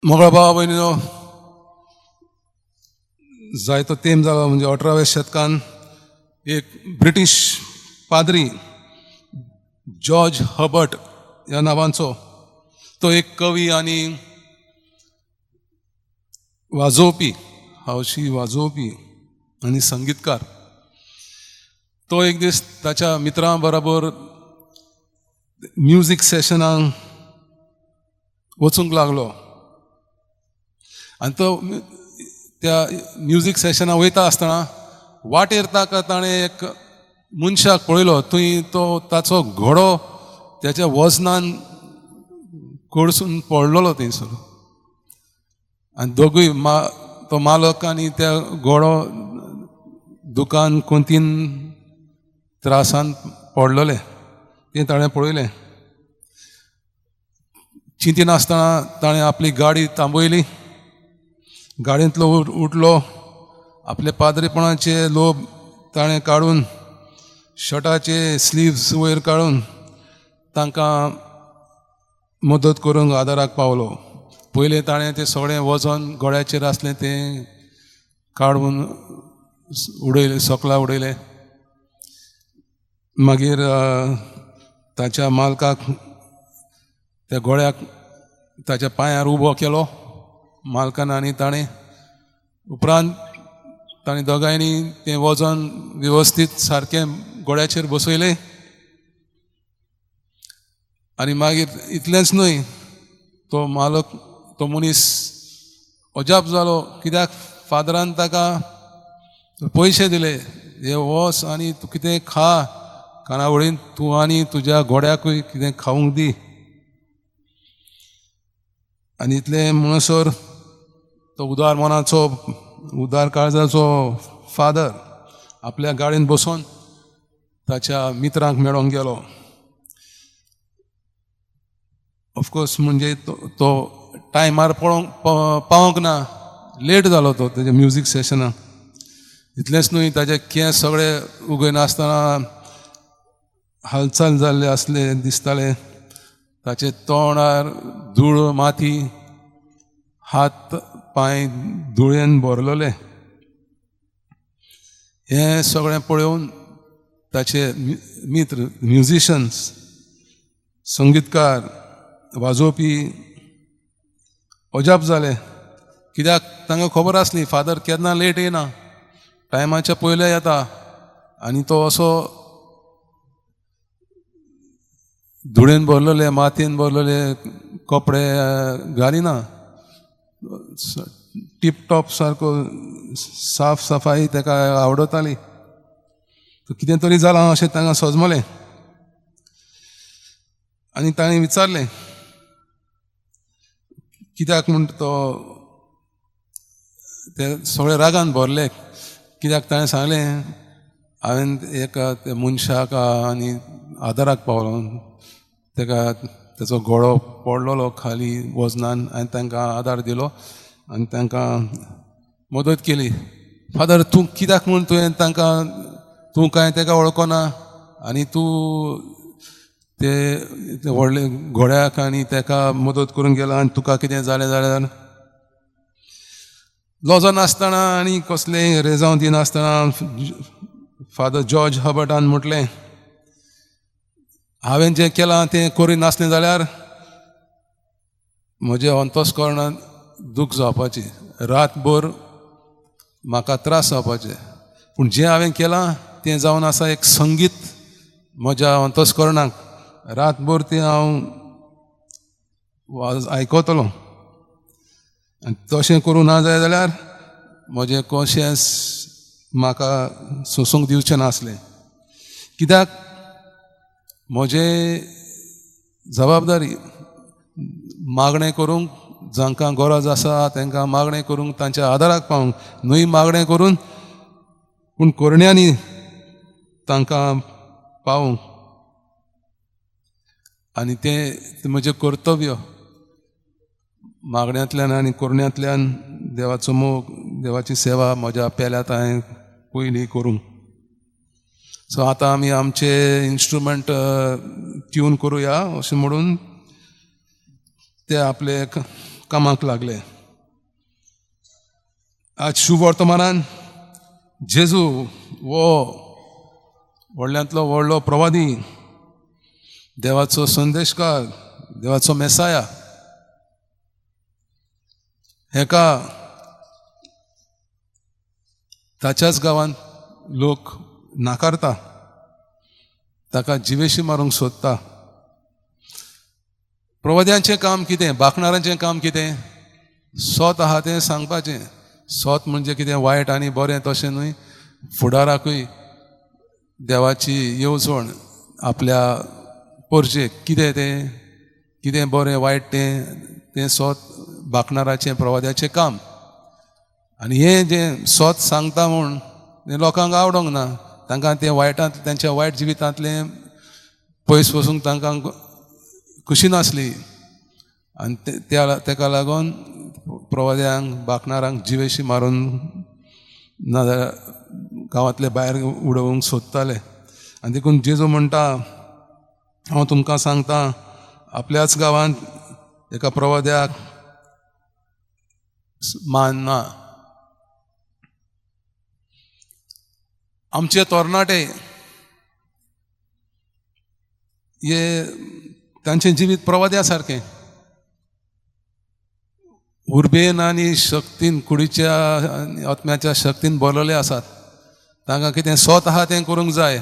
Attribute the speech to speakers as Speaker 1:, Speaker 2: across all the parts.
Speaker 1: मोगळा भावा भयणीनो, जायतो तेम जालो म्हणजे 18व्या शतकान एक ब्रिटीश पाद्री जॉर्ज हर्बर्ट ह्या नांवांचो, तो एक कवी आनी वाजोवपी, हौशी वाजोवपी आनी संगीतकार. तो एक दीस ताच्या मित्रां बरोबर म्युजीक सेशनाक वचूंक लागलो आनी तो त्या म्युजीक सेशनाक वयता आसतना वाटेर ताका ताणें एक मनशाक पळयलो. थंय तो ताचो घोडो त्याच्या वजनान कडसून पडलेलो थंयसर आनी दोगूय तो मालक आनी त्या घोडो दुकान कोंतीन त्रासान पडलेले तें ताणें पळयलें. चिंतिनासतना ताणें आपली गाडी थांबयली, गाडयेंतलो उठलो, आपले पाद्रीपणाचे लोब ताणें काडून शर्टाचे स्लिव्स वयर काडून तांकां मदत करूंक आदाराक पावलो. पयलें ताणें तें सगळें वजन गोळ्याचेर आसलें तें काडून उडयलें, सकला उडयलें. मागीर ताच्या मालकाक त्या गोळ्याक ताच्या पांयार उबो केलो मालकान आनी ताणें. उपरांत ताणें दोगांयनी तें वजन वेवस्थीत सारकें गोळ्याचेर बसयलें. आनी मागीर इतलेंच न्हय, तो मालक तो मनीस अजाप जालो कित्याक फादरान ताका पयशे दिले, हे वच आनी तूं कितें खा, खाणावळीन तूं आनी तुज्या घोड्याकूय कितें खावंक दी. आनी इतलें म्हणसर तो उदार मनाचो उदार काळजाचो फादर आपल्या गाडयेन बसून ताच्या मित्रांक मेळोंक गेलो. ऑफकोर्स म्हणजे तो टायमार पळोवंक पावोंक ना, लेट जालो तो तेज्या म्युजीक सेशनाक. इतलेंच न्हय, ताजे केंस सगळे उगयनासतना हालचाल जाल्ले आसले दिसताले, ताचे तोंडार धूळ माती, हात पांय धुळेन भरलेले. हें सगळें पळोवन ताचे मित्र म्युजिशन्स, संगीतकार, वाजोवपी अजाप जाले कित्याक तांकां खबर आसली फादर केन्ना लेट येना, टायमाच्या पयले येता आनी तो असो धुळेन भरलेले मातयेन भरलेले कपडे घालिना, टिपटॉप सारको साफ सफाई ताका आवडताली. कितें तरी जालां अशें तांकां सजमलें आनी ताणें विचारलें कित्याक म्हूण तो ते सगळे रागान भरले कित्याक ताणें सांगलें हांवें एका त्या मनशाक आनी आदाराक पावलो, ताका ताचो घोडो पडलेलो खाली वजनान हांवें तांकां आदार दिलो आनी तांकां मदत केली. फादर तूं कित्याक म्हूण तुवें तांकां, तूं कांय ताका वळखना आनी तूं ते व्हडले घोड्याक आनी ताका मदत करूंक गेला आनी तुका कितें जालें जाल्यार? लजनासतना आनी कसलें रेजांव दिनासतना फादर जॉर्ज हर्बर्टान म्हटलें हांवें जें केलां तें करिनासलें जाल्यार म्हजें अंतस्करणान दूख जावपाची, रातभर म्हाका त्रास जावपाचे, पूण जें हांवें केलां तें जावन आसा एक संगीत म्हज्या अंतस्करणाक, रातभर तें हांव आयकतलो आनी तशें करूं ना जाय जाल्यार म्हजें कॉन्शियन्स म्हाका सोंसूंक दिवचें नासलें कित्याक म्हजें जबाबदारी मागणें करूंक, जांकां गरज आसा तांकां मागणें करूंक, तांच्या आदाराक पावूंक, न्हय मागणें करून पूण करण्यांनी तांकां पावूंक, आनी तें म्हजें कर्तव्य. मागण्यांतल्यान आनी करण्यांतल्यान देवाचो मोग, देवाची सेवा म्हज्या पेल्यात हांवें पयलीं करूंक. सो आतां आमी आमचे इन्स्ट्रुमेंट ट्यून करुया अशें म्हणून ते आपले कामाक लागले. आज शुभवर्तमानान जेजू वो व्हडल्यांतलो व्हडलो प्रवादी, देवाचो संदेशकार, देवाचो मेसाया, हेका ताच्याच गांवांत लोक नाकारता, ताका जिवेशी मारूंक सोदता. प्रवाद्यांचें काम कितें, बाकणारांचें काम कितें, सोत आहा तें सांगपाचें. सोत म्हणजे कितें वायट आनी बरें तशें न्हय, फुडाराकूय देवाची येवजण आपल्या पोरजेक कितें तें, कितें बरें वायट तें, तें सोत बाकणाराचें प्रवाद्याचें काम. आनी हें जें सोत सांगता म्हूण तें लोकांक आवडोंक ना, तांकां तें वायटांत तेंच्या वायट जिवितांतलें पयस वचूंक तांकां खुशी नासली. आनी त्या तेका लागून प्रवाद्यांक बाकणारांक जिवेशी मारून नाजाल्यार गांवांतले भायर उडोवंक सोदताले. आनी देखून जेजू म्हणटा, हांव तुमकां सांगता, आपल्याच गांवांत एका प्रवाद्याक मान ना. आमचे तरणाटे हे तांचें जिवीत प्रवाद्या सारकें, उर्बेन आनी शक्तीन, कुडीच्या आत्म्याच्या शक्तीन भरलेले आसात. तांकां कितें सोत आहा तें करूंक जाय,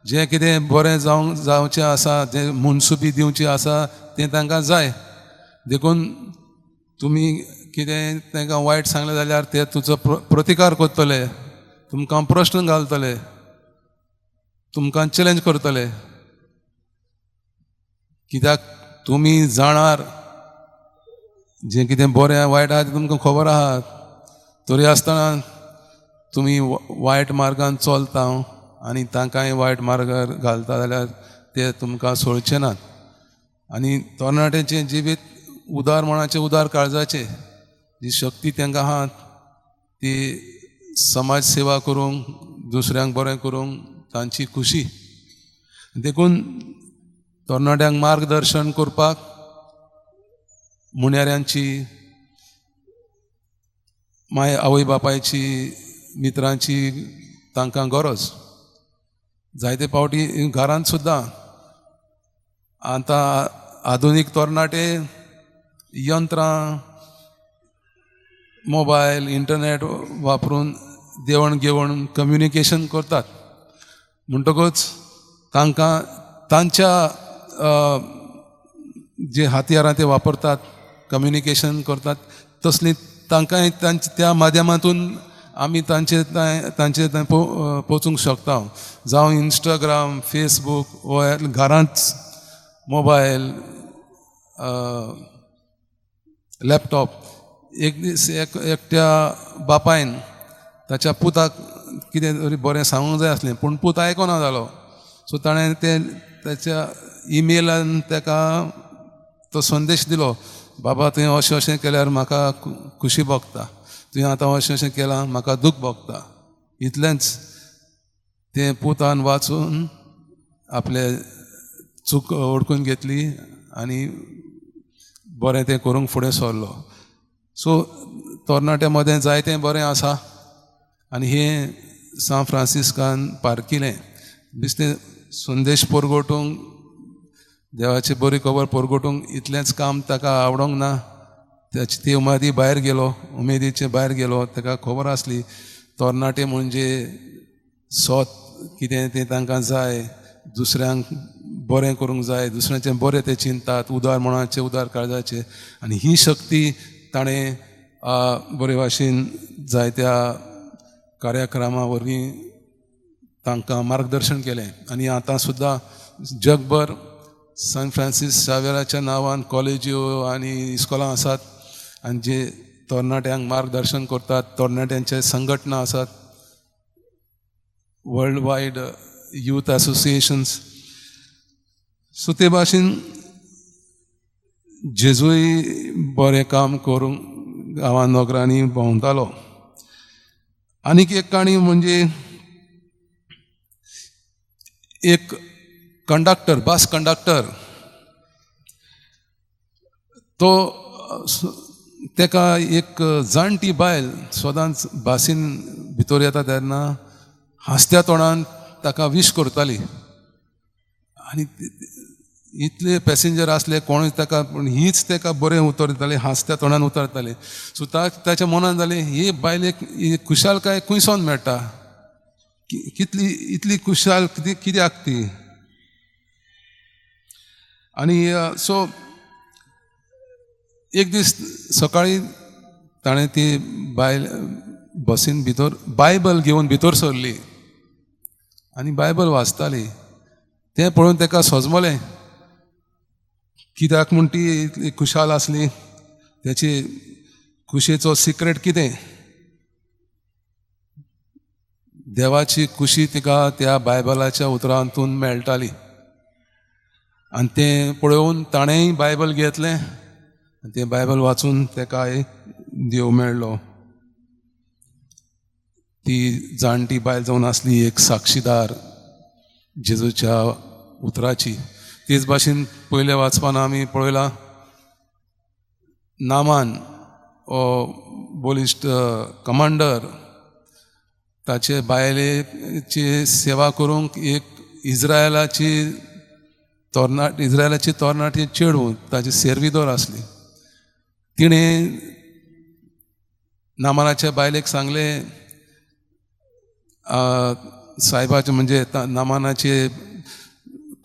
Speaker 1: जें कितें बरें जावंक जावचें आसा, जें मनसुबी दिवची आसा तें तांकां जाय. देखून तुमी कितें तांकां वायट सांगलें जाल्यार ते तुजो प्रतिकार करतले, तुमकां प्रश्न घालतले, तुमकां चॅलेंज करतले. कित्याक तुमी जाणार जें कितें बरें वायट आहा तें तुमकां खबर आहा, तरी आसतना तुमी वायट मार्गान चलता आनी तांकांय वायट मार्गार घालता जाल्यार ते तुमकां सोडचे नात. आनी तरणाट्यांचें जिवीत उदार मनाचें, उदार काळजाचें, जी शक्ती तांकां आहा ती समाज सेवा करूंक, दुसऱ्यांक बरें करूंक तांची खुशी. देखून तरणाट्यांक मार्गदर्शन करपाक मुन्याऱ्यांची, माय आवय बापायची, मित्रांची तांकां गरज. जायते फावटी घरांत सुद्दां आतां आधुनीक तरणाटे यंत्रां, मोबायल, इंटरनेट वापरून देवण घेवण कम्युनिकेशन करतात. म्हणटकूच तांकां तांच्या जे हातयारां ते वापरतात, कम्युनिकेशन करतात, तसली तांकांय त्या माध्यमांतून आमी तांचे तांचे पोचूंक शकता. जावं इंस्टाग्राम, फेसबूक वा घरांत मोबायल, लॅपटॉप. एक दीस एकट्या बापायन ताच्या पुताक कितें तरी बरें सांगूंक जाय आसलें, पूण पूत आयकना जालो. सो ताणें तें ताच्या ईमेलान ताका तो संदेश दिलो, बाबा तुवें अशें अशें केल्यार म्हाका खुशी भोगता, तुवें आतां अशें अशें केलां म्हाका दूख भोगता. इतलेंच तें पुतान वाचून आपले चूक वळखून घेतली आनी बरें तें करूंक फुडें सरलो. सो तरणाट्या मदें जायतें बरें आसा आनी हें सांत फ्रांसिस्कान पारखिलें. बेश्टें संदेश परगटूंक, देवाची बरी खबर परगटूंक इतलेंच काम ताका आवडोंक ना. ताची ती उमेदी भायर गेलो, उमेदीचे भायर गेलो. ताका खबर आसली तरणाटे म्हणजे सोत कितें तें तांकां जाय, दुसऱ्यांक बरें करूंक जाय, दुसऱ्यांचें बरें ते चिंतात, उदार मनाचे, उदार काळजाचे. आनी ही शक्ती ताणें बरे भाशेन जायत्या कार्यक्रमा वरवीं तांकां मार्गदर्शन केलें. आनी आतां सुद्दां जगभर सांत फ्रांसीस शावेराच्या नांवान कॉलेज्यो आनी इस्कोलां आसात आनी जे तरणाट्यांक मार्गदर्शन करतात, तरणाट्यांचे संघटना आसात, world wide youth associations. So ते भाशेन जेजूय बरें काम करूंक गांवां नगरांनी भोंवतालो. आनीक एक काणी म्हणजे एक कंडक्टर, बस कंडक्टर, तो तेका एक जाणटी बायल सदांच बासीन भितर येता तेन्ना हांसत्या तोंडान ताका वीश करताली. आनी इतले पॅसेंजर आसले कोणूय ताका, पूण हीच ताका बरें उतर दिताली, हांसत्या तोंडान उतर दिताली. सो ताच्या मनान जालें, ही बायलेक ही खुशालकाय खंयसोन मेळटा, कितली इतली खुशाल कित्याक ती. आनी सो एक दीस सकाळी ताणें ती बायल बसीन भितर बायबल घेवन भितर सरली आनी बायबल वाचताली. तें पळोवन ताका सजमलें, कित्याक म्हूण ती इतली खुशाल आसली, तेची खुशेचो सिक्रेट कितें. देवाची खुशी तिका त्या बायबलाच्या उतरांतून मेळटाली. आनी तें पळोवन ताणेंय बायबल घेतलें आनी तें बायबल वाचून ताकाय देव मेळ्ळो. ती जाणटी बायल जावन आसली एक साक्षीदार जेजूच्या उतराची. तेच भाशेन पयल्या वाचपान आमी पळयलां, नामान हो बलिश्ट कमांडर ताचे बायलेची सेवा करूंक एक इज्रायलाची तरणाटी चेडूं ताची सेर्विदोर आसली. तिणें नामानाच्या बायलेक सांगलें, सायबाचें म्हणजे नामानाचे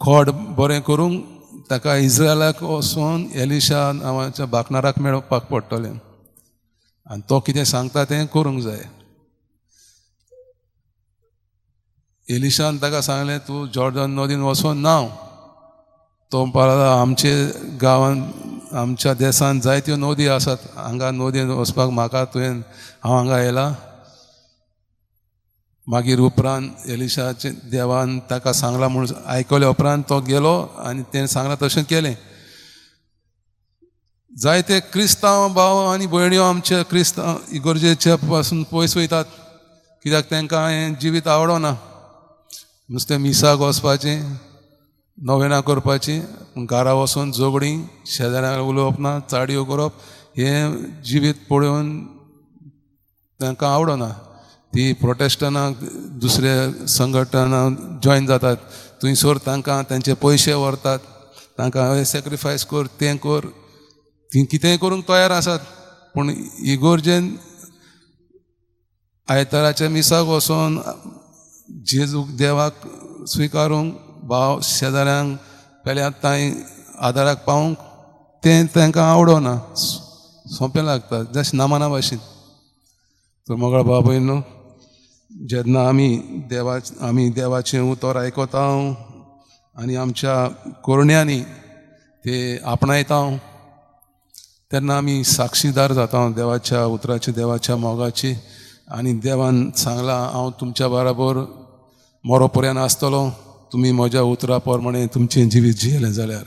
Speaker 1: खोड बरें करूंक ताका इज्रायलाक वचून एलिशा नांवाच्या बाकणाराक मेळपाक पडटलें आनी तो कितें सांगता तें करूंक जाय. एलिशान ताका सांगलें, तूं जॉर्डन नदीन वचून न्हांव. तो म्हणपाक, आमचे गांवांत आमच्या देशांत जायत्यो नदी आसात, हांगा नदयेन वचपाक म्हाका तुवें हांव हांगा येयला. मागीर उपरांत एलिशाचे देवान ताका सांगलां म्हूण आयकल्या उपरांत तो गेलो आनी तेणें सांगलां तशें केलें. जायते क्रिस्तांव भाव आनी भयण्यो आमच्या क्रिस्तांव इगर्जेच्या पासून पयस वयतात, कित्याक तांकां हें जिवीत आवडना. नुस्तें मिसाक वचपाचें, नोवेनां करपाची, घरा वचून झगडीं, शेजाऱ्यांक उलोवप ना, चाडयो करप, हें जिवीत पळोवन तांकां आवडना. ती प्रोटेस्टनाक दुसऱ्या संघटनां जॉयन जातात, थंयसर तांकां तांचे पयशे व्हरतात, तांकां सॅक्रिफायस कर तें कर, ती कितेंय करूंक तयार आसात. पूण इगोर्जेन आयताराच्या मिसाक वचोन जेजूक देवाक स्विकारूंक, भाव शेजाऱ्यांक पेल्या तांय आदाराक पावूंक तें तांकां आवडना, सोंपें लागता जशें नामाना भाशेन. तर मोगाळ भाव भयण, जेन्ना आमी देवाचें उतर आयकता आनी आमच्या कोरण्यांनी ते आपणायता तेन्ना आमी साक्षीदार जाता देवाच्या उतराची, देवाच्या मोगाची. आनी देवान सांगलां, हांव तुमच्या बराबर मरो पर्यंत आसतलो, तुमी म्हज्या उतरा प्रमाणे तुमचें जिवीत जियेलें जाल्यार.